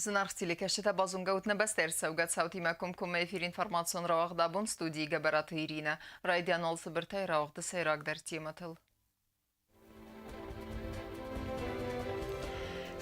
Зынаргъ телекӕсджытӕ, базонгӕ ут нӕ бӕстӕйы ӕрцӕугӕ цаутимӕ комкоммӕ эфир информацион рауагъд абон студийы Гӕбӕраты Иринӕ. Райдиан уал цыбыртӕй рауагъды сӕйрагдӕр темӕтыл.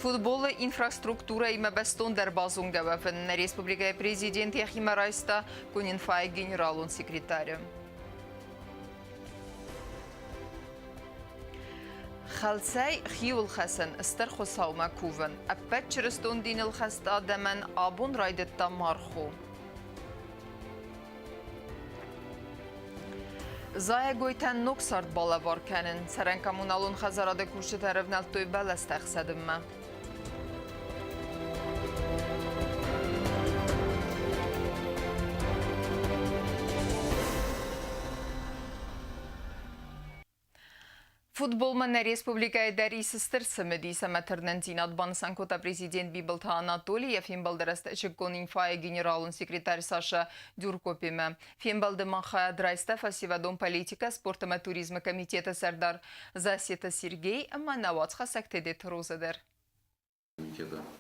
Футболы инфраструктурӕимӕ бӕстондӕр базонгӕ уӕвын нӕ республикӕйы президент йӕхимӕ райста Кунинфайы генералон секретары. Хӕлцӕй хиуылхӕцӕн Стыр Хуыцаумӕ кувын. Ӕппӕт чырыстон диныл хӕст адӕмӕн абон райдыдта мархо. Зайӕгойтӕн ног цард балӕвар кӕнын. Цӕрӕн коммуналон хӕдзарады кусджытӕ ӕрӕвнӕлдтой бӕлӕстӕ ӕхсӕдынмӕ. Футболмӕ нӕ республикӕйы дӕр ис стыр цымыдис ӕмӕ тырнындзинад, банысан кодта президент Бибылты Анатоли йӕ фембӕлды рӕстӕджы Гонинфайы генералон секретарь Саша Дюркопимӕ. Фембӕлды ма хайад райста фӕсивӕдон политикӕ, спорт ӕмӕ туризмы комитеты сӕрдар Засеты Сергей ӕмӕ нӕ уацхӕссӕг Тедеты Роза дӕр.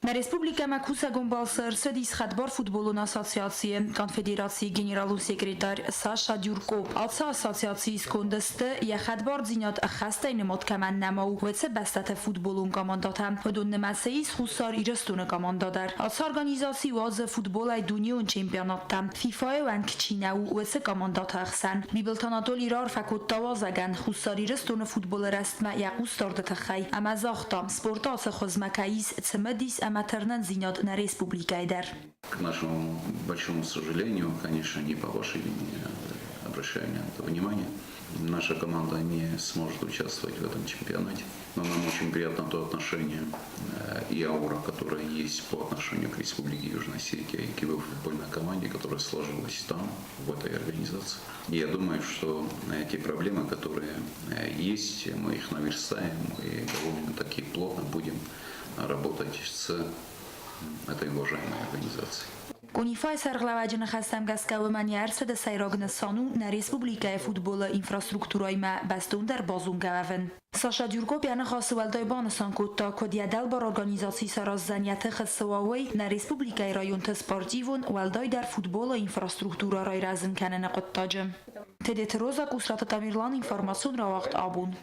Нӕ республикӕмӕ кусӕгон балцы ӕрцыдис хӕдбар футболон ассоциацийы конфедерацийы генералон секретарь Саша Дюрко. Ацы ассоциацийы сконды сты, йӕ хӕдбардзинад ӕххӕстӕй нымад кӕмӕн нӕма у, уыцы бӕстӕты футболон командӕтӕ. Уыдон нымӕцы ис Хуссар Ирыстоны командӕ дӕр. Ацы организаци уадзы футболӕй дунеон чемпионаттӕ. FIFA-йы уӕнг чи нӕ у, уыцы командӕты ӕхсӕн. Бибылты Анатоли раарфӕ кодта уазӕгӕн Хуссар Ирыстоны футболы рӕзтмӕ йӕ хъусдарды тыххӕй ӕмӕ загъта, спорты ацы хуызмӕ кӕй ис цымыдис ӕмӕ тырнындзинад нӕ республикӕйы дӕр. К нашему большому сожалению, конечно, не по вашей вине, обращаю на это внимание, наша команда не сможет участвовать в этом чемпионате. Но нам очень приятно то отношение и аура, которая есть по отношению к Республике Южная Осетия и к его футбольной команде, которая сложилась там, в этой организации. И я думаю, что те проблемы, которые есть, мы их наверстаем и довольно-таки плотно будем работать с этой уважаемой организацией. Конифайы сӕргълӕууӕджы ныхӕстӕм гӕсгӕ уымӕн йӕ ӕрцыды сӕйраг нысан у нӕ республикӕйы футболы инфраструктурӕимӕ бӕстондӕр базонгӕ уӕвын. Саша Дюркоп йӕ ныхасы уӕлдай банысан кодта, куыд йӕ дӕлбар организаци сараздзӕн йӕ тыхы цы уа, уый нӕ республикӕйы районты спортивон, уӕлдайдӕр футболы инфраструктурӕ райрӕзын кӕныны хъуыддаджы. Тедеты Роза, Къусраты Тамерлан, информацион рауагъд абон.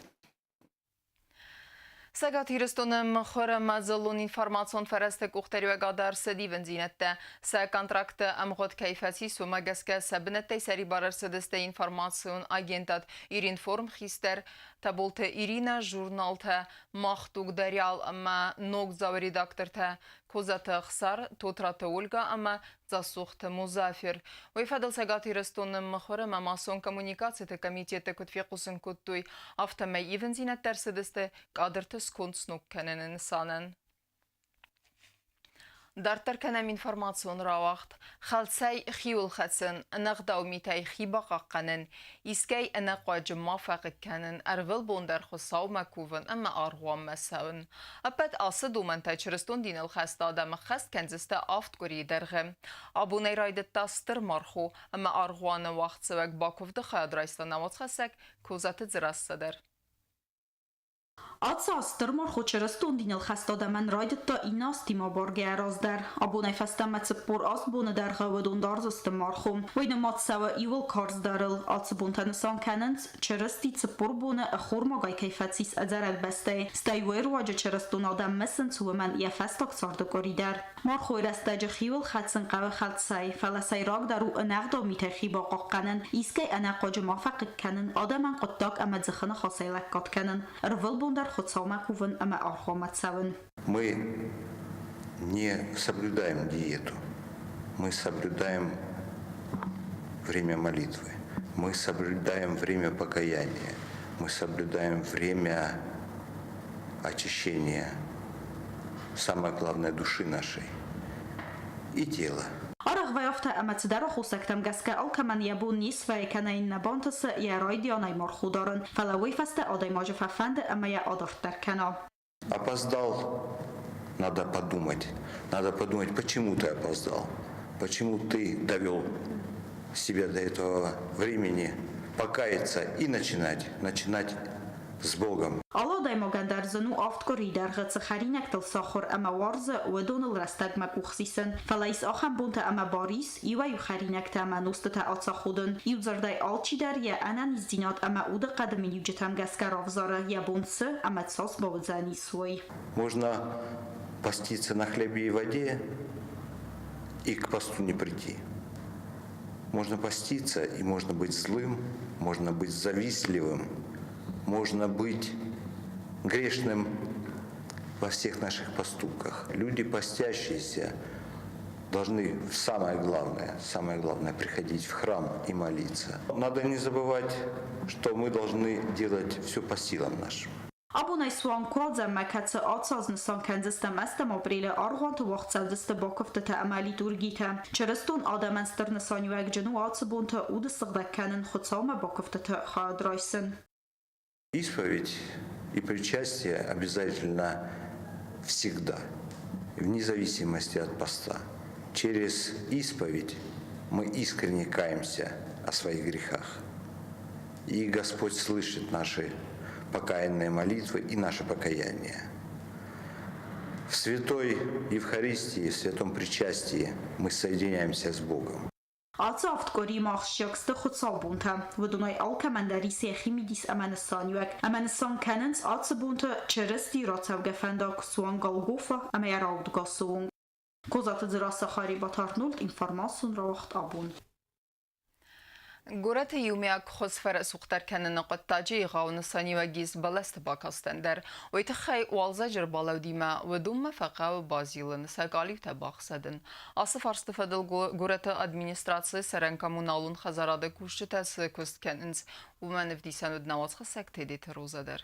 Цӕгат Ирыстоны мыхуыры мадзалон информацион фӕрӕзты къухдариуӕгад ӕрцыд ивындзинӕдтӕ. Сӕ контракты ӕмгъуыд кӕй фӕцис, уымӕ гӕсгӕ сӕ бынӕттӕй сӕрибар ӕрцыдысты информацион агентад Иринформ хистӕр Таболты Иринӕ, журналтӕ Мах дуг Дарьял ӕмӕ Ногдзау редактортӕ Козаты Ӕхсар, Тотраты Ольга ӕмӕ Дзасохты Музафер. Уый фӕдыл Цӕгат Ирыстоны мыхуыр ӕмӕ массон коммуникациты комитеты куыд фехъусын кодтой, афтӕмӕй ивындзинӕдтӕ ӕрцыдысты кадрты сконд сног кӕныны нысанӕн. Дарддӕр кӕнӕм информацион рауагъд. Хӕлцӕй хиуылхӕцын, ӕнӕгъдау митӕй хи бахъахъхъӕнын, искӕй ӕнӕхъуаджы ма фӕхъыг кӕнын, ӕрвылбон дӕр Хуыцаумӕ кувын ӕмӕ аргъуанмӕ цӕуын. Ӕппӕт ацы домӕнтӕ чырыстон диныл хӕст адӕмы хӕст кӕндзысты авд къуырийы дӕргъы. Абонӕй райдыдта Стыр Мархо ӕмӕ аргъуаны уагъдцӕуӕг бакуывды хайад райста науӕдзхӕссӕг Козаты Дзерассӕ дӕр. Ацы аз стыр мархо чырыстон диныл хӕст адӕмӕн райдыдта иннӕ азтимӕ баргӕ раздӕр. Абонӕй фӕстӕмӕ 48 боны дӕргъы уыдон дардзысты мархо. Уый нымад цӕуы иууыл карздӕрыл. Ацы бонтӕ нысан кӕнынц, Чырысти 40 боны ӕххормагӕй кӕй фӕцис ӕдзӕрӕг бӕстӕйы, стӕй уый руаджы чырыстон адӕм мысынц уымӕн йӕ фӕстаг царды къуыри дӕр. Мархойы рӕстӕджы хиуыл хӕцын хъӕуы хӕлцӕй, фӕлӕ сӕйрагдӕр у ӕнӕгъдау митӕй хи бахъахъхъӕнын, искӕй ӕнӕхъуаджы ма фӕхъыг кӕнын, адӕмӕн хъуыддаг ӕмӕ дзыхы ныхасӕй лӕггад кӕнын, ӕрвылбон дӕр Хуыцаумӕ кувын ӕмӕ аргъуанмӕ цӕуын. Мы не соблюдаем диету, мы соблюдаем время молитвы, мы соблюдаем время покаяния, мы соблюдаем время очищения, самое главное, души нашей и тела. Арӕх афтӕ ӕмӕ цыдӕр аххосӕгтӕм гӕсгӕ алкӕмӕн йӕ бон не свӕййы кӕнӕ иннӕ бантысы йӕ райдианӕй мархо дарын, фӕлӕ уый фӕстӕ адӕймаджы фӕфӕнды ӕмӕ йӕ адарддӕр кӕна. Опоздал, надо подумать. Надо подумать, почему ты опоздал, почему ты довел себя до этого времени, покаяться и начинать, начинать. С Богом! Алы адӕймагӕн дӕр зын у авд къуырийы дӕргъы цы хӕринӕгтыл сахуыр ӕмӕ уарзы, уыдоныл рӕстӕгмӕ къух сисын. Фӕлӕ ис ахӕм бонтӕ ӕмӕ бар ис иуӕй-иу хӕринӕгтӕ ӕмӕ нозтытӕ ацаходын. Иудзырдӕй, алчидӕр йӕ ӕнӕниздзинад ӕмӕ удыхъӕды миниуджытӕм гӕсгӕ равзары, йӕ бон цы ӕмӕ цас бауыдзӕнис, уый. Можно поститься на хлебе и воде и к посту не прийти. Можно поститься, и можно быть злым, можно быть завистливым, можно быть грешным во всех наших поступках. Люди, постящиеся, должны самое главное приходить в храм и молиться. Надо не забывать, что мы должны делать все по силам нашим. Абонӕй суанг Куадзӕнмӕ, кӕцы ацы аз нысан кӕндзыстӕм ӕстӕм апрелы, аргъуанты уагъд цӕудзысты бакуывдтытӕ ӕмӕ литургитӕ. Чырыстон адӕмӕн стыр нысаниуӕгджын у ацы бонты уды сыгъдӕг кӕнын, Хуыцаумӕ бакуывдтыты хайад райсын. Исповедь и причастие обязательно всегда, вне зависимости от поста. Через исповедь мы искренне каемся о своих грехах. И Господь слышит наши покаянные молитвы и наше покаяние. В Святой Евхаристии, в Святом Причастии мы соединяемся с Богом. Ацы авд къуыримӕ ахсджиаг сты хуыцаубонтӕ. Уыдонӕй алкӕмӕн дӕр ис йӕхи мидис ӕмӕ нысаниуӕг. Ӕмӕ нысан кӕнынц ацы бонты Чырысти рацӕугӕ фӕндаг суанг Голгофа ӕмӕ йӕ раудгасы онг. Козаты Дзерассӕ, Харебаты Арнольд, информацион рауагъд абон. Горӕты иумиаг хуыз фӕрӕсугъддӕр кӕныны хъуыддаджы егъау нысаниуӕг ис бӕлӕсты бакастӕн дӕр. Уый тыххӕй уалдзӕджы ӕрбалӕудимӕ уыдонмӕ фӕхъӕуы базилын, сӕ къалиутӕ бахсӕдын. Ацы фарсты фӕдыл горӕты администрацийы цӕрӕн коммуналон хӕдзарады кусджытӕ цы куыст кӕнынц, уымӕн ӕвдисӕн уыд нӕ уацхӕссӕг Тедеты Роза дӕр.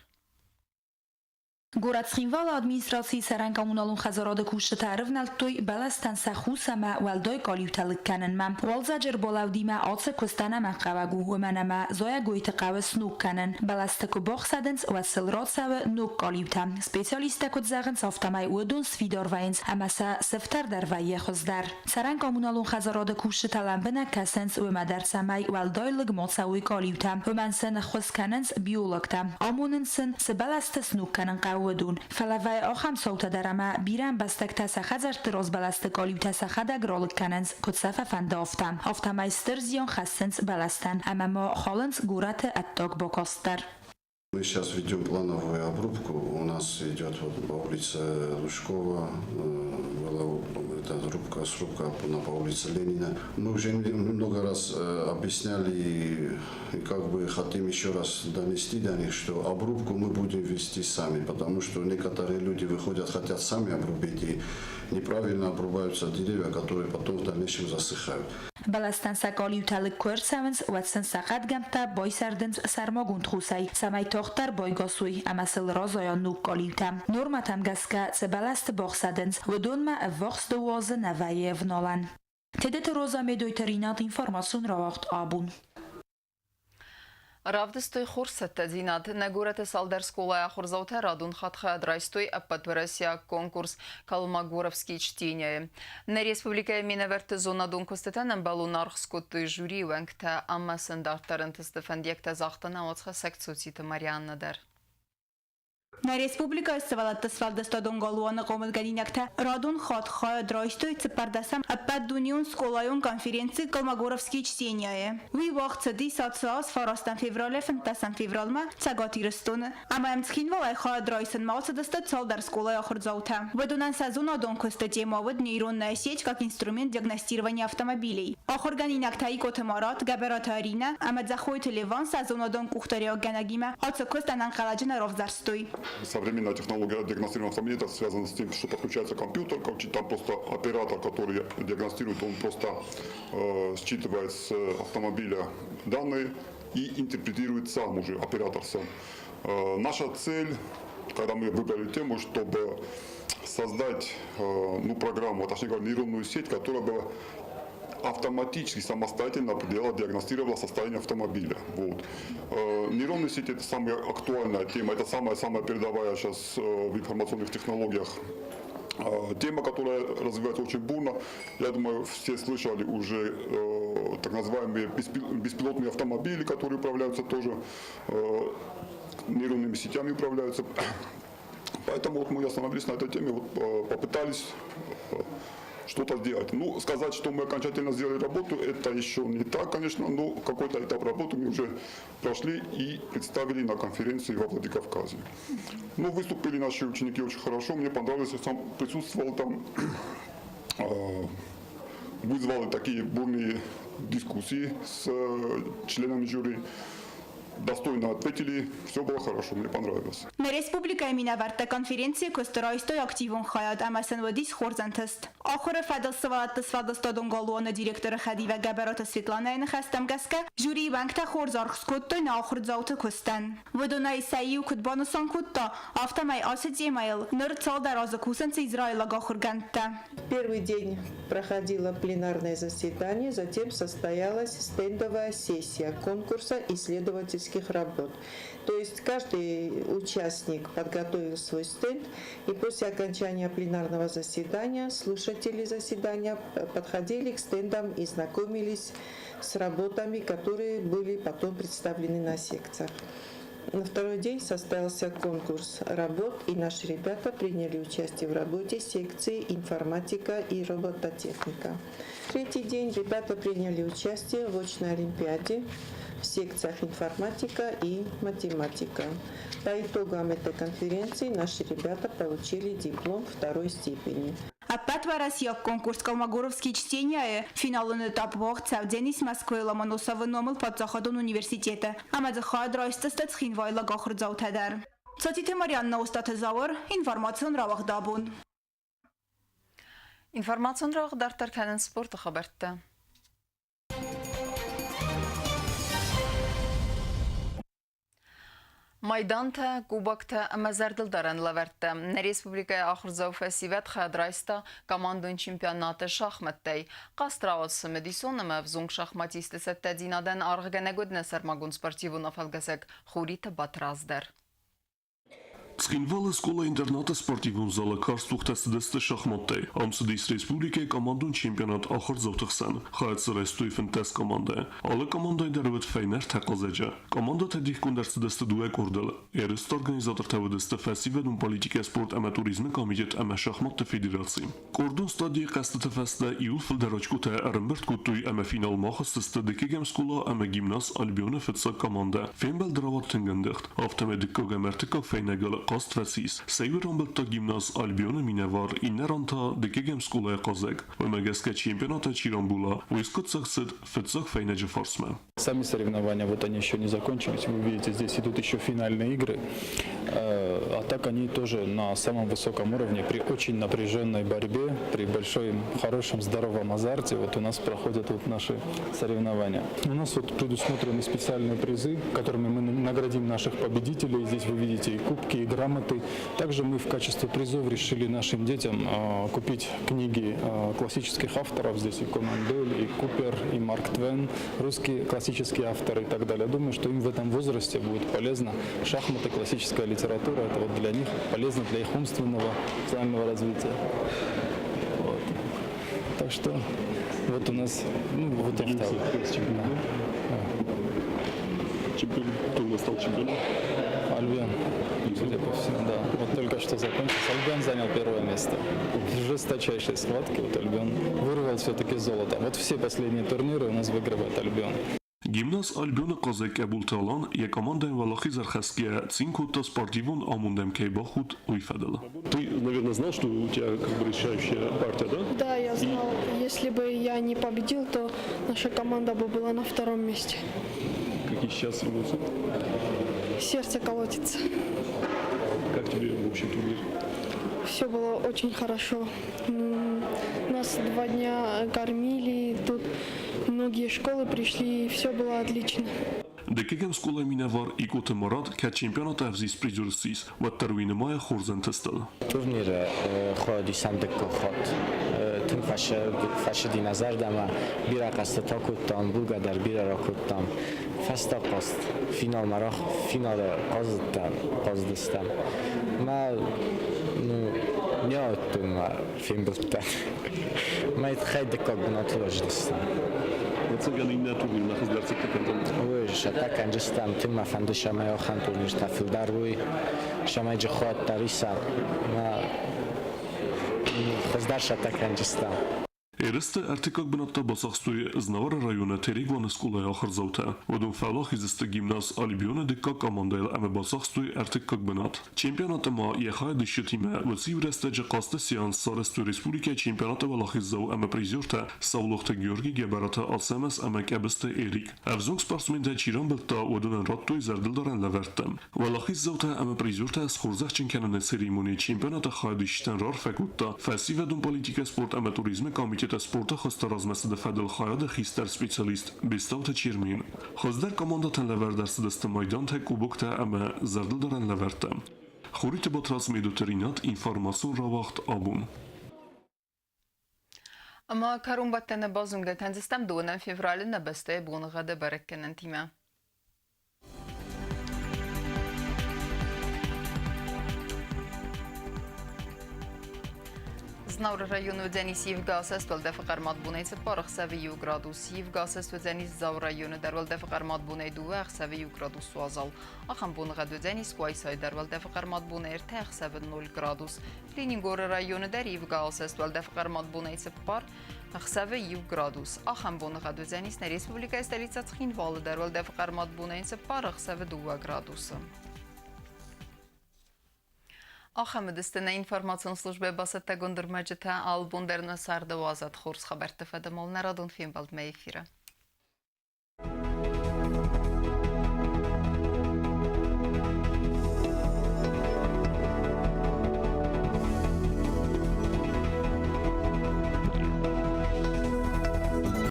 Горӕт Цхинвалы администрацийы цӕрӕн коммуналон хӕдзарады кусджытӕ ӕрывнӕлдтой бӕлӕстӕн сӕ хус ӕмӕ уӕлдай къалиутӕ лыг кӕнынмӕ. Уалдзӕджы ӕрбалӕудимӕ ацы куыст ӕнӕмӕнгхъӕуӕг у, уымӕн ӕмӕ зайӕгойты хъӕуы сног кӕнын. Бӕлӕсты куы бахсӕдынц, уӕд сыл рацӕуы ног къалиутӕ. Специалисттӕ куыд зӕгъынц, афтӕмӕй уыдон сфидар вӕййынц ӕмӕ сӕ сыфтӕр дӕр вӕййы хуыздӕр. Цӕрӕн коммуналон хӕдзарады кусджытӕ лӕмбынӕг кӕсынц уымӕ дӕр, цӕмӕй уӕлдай лыг ма цӕуой къалиутӕ. Уымӕн сын ӕххуыс кӕнынц биологтӕ. Амонынц сын, цы бӕлӕсты сног кӕнын хъӕуы, уыдон. Фӕлӕ вӕййы ахӕм цаутӕ дӕр ӕмӕ бирӕ ӕмбӕстӕгтӕ сӕ хӕдзӕртты раз бӕлӕсты къалиутӕ сӕхӕдӕг ралыг кӕнынц, куыд сӕ фӕфӕнды, афтӕ. Афтӕмӕй стыр зиан хӕссынц бӕлӕстӕн ӕмӕ ма халынц горӕты ӕддаг бакаст дӕр. Мы сейчас ведем плановую обрубку. У нас идет вот по улице Лужкова, была эта рубка, срубка по улице Ленина. Мы уже много раз объясняли и как бы хотим еще раз донести до них, что обрубку мы будем вести сами, потому что некоторые люди выходят, хотят сами обрубить и неправильно обрубаются деревья, которые потом в дальнейшем засыхают. Бӕлӕстӕн сӕ къалиутӕ лыг куы ӕрцӕуынц, уӕд сын сӕ хъӕдгӕмттӕ байсӕрдынц сӕрмагонд хосӕй, цӕмӕй тагъддӕр байгас уой ӕмӕ сыл разайа ног къалиутӕ. Нормӕтӕм гӕсгӕ цы бӕлӕсты бахсӕдынц, уыдонмӕ ӕввахс дыууӕ азы нӕ вӕййы ӕвналӕн. Тедеты Роза Медойты Ринат информацион рауагъд абон. Равдыстой хорз цӕттӕдзинад. Нӕ горӕты цалдӕр скъолайы ахуырдзаутӕ радон хатт хайад райстой ӕппӕтуӕрӕсейаг конкурс «Колмогоровские чтения». Нӕ республикӕйы минӕвӕртты зонадон куыстытӕн ӕмбӕлон аргъ скодтой жюрийы уӕнгтӕ ӕмӕ сын дарддӕр ӕнтысты фӕндиӕгтӕ загъта нӕ уацхӕссӕг Цоциты Марианна дӕр. Нӕ республикӕйы сывӕллӕтты сфӕлдыстадон галуаны хъомылгӕнинӕгтӕ радон хатт хайад райстой цыппӕрдӕсӕм ӕппӕтдунеон скъолайон конференци «Колмогоровские чтения»-йы. Уый уагъд цыдис ацы аз фарастӕм февралӕй фынддӕсӕм февралмӕ Цӕгат Ирыстоны. Ӕмӕ йӕм Цхинвалӕй хайад райсынмӕ ацыдысты цалдӕр скъолайы ахуырдзаутӕ. Уыдонӕн сӕ зонадон куысты темӕ уыд нейронная сеть как инструмент диагностирования автомобилей. Ахуыргӕнинӕгтӕ Икъоты Марат, Гӕбӕраты Аринӕ ӕмӕ Дзӕхойты Леван сӕ зонадон къухдариуӕггӕнӕгимӕ ацы куыст ӕнӕнхъӕлӕджы нӕ равзӕрстой. Современная технология диагностирования автомобиля это связана с тем, что подключается компьютер, там просто оператор, который диагностирует, он просто считывает с автомобиля данные и интерпретирует сам уже, оператор сам. Наша цель, когда мы выбрали тему, чтобы создать ну, программу, а точнее говоря, нейронную сеть, которая бы автоматически, самостоятельно определяла, диагностировала состояние автомобиля. Вот. Нейронные сети – это самая актуальная тема, это самая-самая передовая сейчас в информационных технологиях тема, которая развивается очень бурно. Я думаю, все слышали уже так называемые беспилотные автомобили, которые управляются тоже нейронными сетями управляются. Поэтому вот мы остановились на этой теме, вот, попытались что-то сделать. Ну, сказать, что мы окончательно сделали работу, это еще не так, конечно, но какой-то этап работы мы уже прошли и представили на конференции во Владикавказе. Ну, выступили наши ученики очень хорошо, мне понравилось, я сам присутствовал там, вызвал такие бурные дискуссии с членами жюри. Достойно ответили, все было хорошо, мне понравилось. Нӕ республикӕйы минӕвӕрттӕ конференцийы куысты райстой активон хайад ӕмӕ сын уыдис хорз ӕнтыст. Ахуыры фӕдыл сывӕллӕтты сфӕлдыстадон галуаны директоры хӕдивӕг Гӕбӕраты Светланӕйы ныхӕстӕм гӕсгӕ, жюрийы уӕнгтӕ хорз аргъ скодтой нӕ ахуырдзауты куыстӕн. Уыдонӕй сӕ иу куыд банысан кодта, афтӕмӕй ацы темӕйыл ныр цалдӕр азы кусынц израилаг ахуыргӕндтӕ. Первый день проходило пленарное заседание, затем состоялась стендовая сессия конкурса исследовательских работ. То есть каждый участник подготовил свой стенд, и после окончания пленарного заседания слушатели заседания подходили к стендам и знакомились с работами, которые были потом представлены на секциях. На второй день состоялся конкурс работ, и наши ребята приняли участие в работе секции информатика и робототехника. Третий день ребята приняли участие в очной олимпиаде в секциях информатика и математика. По итогам этой конференции наши ребята получили диплом второй степени. Ӕппӕтуӕрӕсейаг конкурс «Колмогоровские чтения»-йы финалон этап уагъд цӕудзӕнис Мӕскуыйы Ломоносовы номыл паддзахадон университеты ӕмӕ дзы хайад райсдзысты цхинвайлаг ахуырдзаутӕ дӕр. Цоциты Марианна, Остъаты Зауыр, информацион рауагъд «Абон». Информацион рауагъд дарддӕр кӕнынц спорты хабӕрттӕ. Майдантӕ, кубоктӕ ӕмӕ зӕрдылдарӕн лӕвӕрттӕ. Нӕ республикӕйы ахуырдзау фӕсивӕд хайад райста командон чемпионаты шахмӕттӕй. Хъазт рауад цымыдисон ӕмӕ ӕвзонг шахматисты цӕттӕдзинадӕн аргъгӕнӕг уыд нӕ сӕрмагонд спортивон афӕлгӕсӕг Хуриты Батрадз дӕр. Цхинвалы скъола-интернаты спортивон залы карз тохтӕ цыдысты шахматтӕй. Ам цыдис республикӕйы командон чемпионат ахуырдзауты хсӕн. Хайад дзы райстой 15 командӕ. Алы командӕйы дӕр уыд фӕйнӕ ӕртӕ хъазӕджы. Командӕтӕ дихгонд ӕрцыдысты дыууӕ къордыл. Ерысты организатортӕ уыдысты фӕсивӕдон политикӕ, спорт ӕмӕ туризмы комитет ӕмӕ шахматты федераци. Къордон стадийы хъӕзтыты фӕстӕ иууыл фылдӕр очкотӕ ӕрӕмбырд кодтой ӕмӕ финалмӕ ахызтысты дыккӕгӕм скъола ӕмӕ гимназ Альбионы фыццаг командӕ. Фембӕлд рауад тынг ӕндыгъд. Афтӕмӕй дыккаг ӕмӕ ӕртыккаг фӕйнӕгыл хъазт фӕцис. Сӕ иу рамбылдта гимназ Альбионы минӕвар, иннӕ ран та дыккӕгӕм скъолайы хъазӕг. Уымӕ гӕсгӕ чемпионаты чи рамбула, уый скъуыддзаг цыд фыццаг фӕйнӕджы фарсмӕ. Сами соревнования, вот они еще не закончились. Вы видите, здесь идут еще финальные игры. А так они тоже на самом высоком уровне, при очень напряженной борьбе, при большой, хорошем, здоровом азарте, вот у нас проходят вот наши соревнования. У нас вот предусмотрены специальные призы, которыми мы наградим наших победителей. Здесь вы видите и кубки, и грамоты. Также мы в качестве призов решили нашим детям купить книги классических авторов. Здесь и Конан Дойль, и Купер, и Марк Твен, русские классические авторы и так далее. Думаю, что им в этом возрасте будет полезно. Шахматы, классическая литература, это вот для них полезно, для их умственного, социального развития. Вот. Так что вот у нас, ну, вот я второй. Да. Чемпион. Кто у нас стал чемпионом? Альбион, судя по всему, да. Вот только что закончился. Альбион занял первое место. В жесточайшей схватке вот Альбион вырвал все-таки золото. Вот все последние турниры у нас выигрывает Альбион. Гимназ Альбионы хъазӕг Къӕбулты Алан йӕ командӕйӕн уӕлахиз ӕрхӕсгӕйӕ цин кодта спортивон амонд ӕм кӕй бахудт, уый фӕдыл. Ты, наверное, знал, что у тебя как бы решающая партия, да? Да, я знал. Если бы я не победил, то наша команда бы была на втором месте. Какие сейчас эмоции? Сердце колотится. Как тебе вообще турнир? Все было очень хорошо. Нас 2 дня кормили, тут многие школы пришли, и все было отлично. Дыккӕгӕм скъолайы минӕвар Икъоты Марат кӕд чемпионаты ӕвзист призер ссис, уӕддӕр уый нымайы хорз ӕнтыстыл. Турниры хайад исӕм дыккаг хатт. Тынг фӕцыди нӕ зӕрдӕмӕ, бирӕ хъӕзтытӕ кодтам, бухгӕ дӕр бирӕ ракодтам. Фӕстаг хъазт финалмӕ финалы хъазыдтӕн, хъазыдыстӕм. Мӕ ну, не ауыдтон мӕ фембылдтӕн. Мӕ тыххӕй дыккаг бынаты лӕджыдыстӕм. Ӕвӕццӕгӕн, иннӕ турнирмӕ хуыздӕр цӕттӕ кӕндзӕн. Уый цӕттӕ кӕндзыстӕм, тынг мӕ фӕнды, цӕмӕй ахӕм турниртӕ фылдӕр уой, цӕмӕй джихуат дӕр иса. Хуыздӕр цӕттӕ кӕндзыстӕм. Ерысты ӕртыккаг бынат та бацахстой Знауыры районы Терегуаны скъолайы ахуырдзаутӕ. Уыдон фӕуӕлахиз сты гимназ Альбион-ы дыккаг командӕйыл ӕмӕ бацахстой ӕртыккаг бынат. Чемпионаты ма йӕ хайадисджытимӕ уыцы иу рӕстӕджы хъазты сеанс сарӕзтой республикӕйы чемпионаты уӕлахиздзау ӕмӕ призертӕ Саулохты Георги, Гӕбӕраты Ацӕмӕз ӕмӕ Къӕбысты Эрик. Ӕвзонг спортсментӕ чи рамбылдта, уыдонӕн радтой зӕрдылдарӕн лӕвӕрттӕ. Уӕлахиздзаутӕ ӕмӕ призертӕ схорзӕхджын кӕныны церемонийы чемпионаты хайадисджытӕн раарфӕ кодта фӕсивӕдон политикӕ, спорт ӕмӕ туризмы комитеты спорты хуызты размӕцыды фӕдыл хайады хистӕр специалист Бестауты Чермен. Хуыздӕр командӕтӕн лӕвӕрд ӕрцыдысты майдантӕ, кубоктӕ ӕмӕ зӕрдылдарӕн лӕвӕрттӕ. Хуриты Батрадз, Медоты Ринат, информацион рауагъд абон. Ӕмӕ кӕронбӕттӕны базонгӕ кӕндзыстӕм дыууынӕм февралы нӕ бӕстӕйы боныгъӕды бӕрӕггӕнӕнтимӕ. Знауыры районы уыдзӕнис ивгӕ асӕст уӕлдӕфы хъӕрмад бонӕй 4 ӕхсӕвы 1 градус. Ивгӕ асӕст уыдзӕнис Дзауы районы дӕр уӕлдӕфы хъӕрмад бонӕй 2 ӕхсӕвы 1 градус уазал. Ахӕм боныгъӕд уыдзӕнис Къуайсайы дӕр уӕлдӕфы хъӕрмад бонӕй 3 ӕхсӕвы 0 градус. Ленингоры районы дӕр ивгӕ асӕст уӕлдӕфы хъӕрмад бонӕй 4 ӕхсӕвы 1 градус. Ахӕм боныгъӕд уыдзӕнис нӕ республикӕйы столицӕ Цхинвалы дӕр уӕлдӕфы хъӕрмад бонӕй 4 ӕхсӕвы 2 градусы. Ахӕм уыдысты нӕ информацион службӕ бацӕттӕгонд ӕрмӕджытӕ. Алыбон дӕр нӕ царды уадзӕд хорз хабӕртты фӕдыл нӕ радон фембӕлдмӕ эфиры.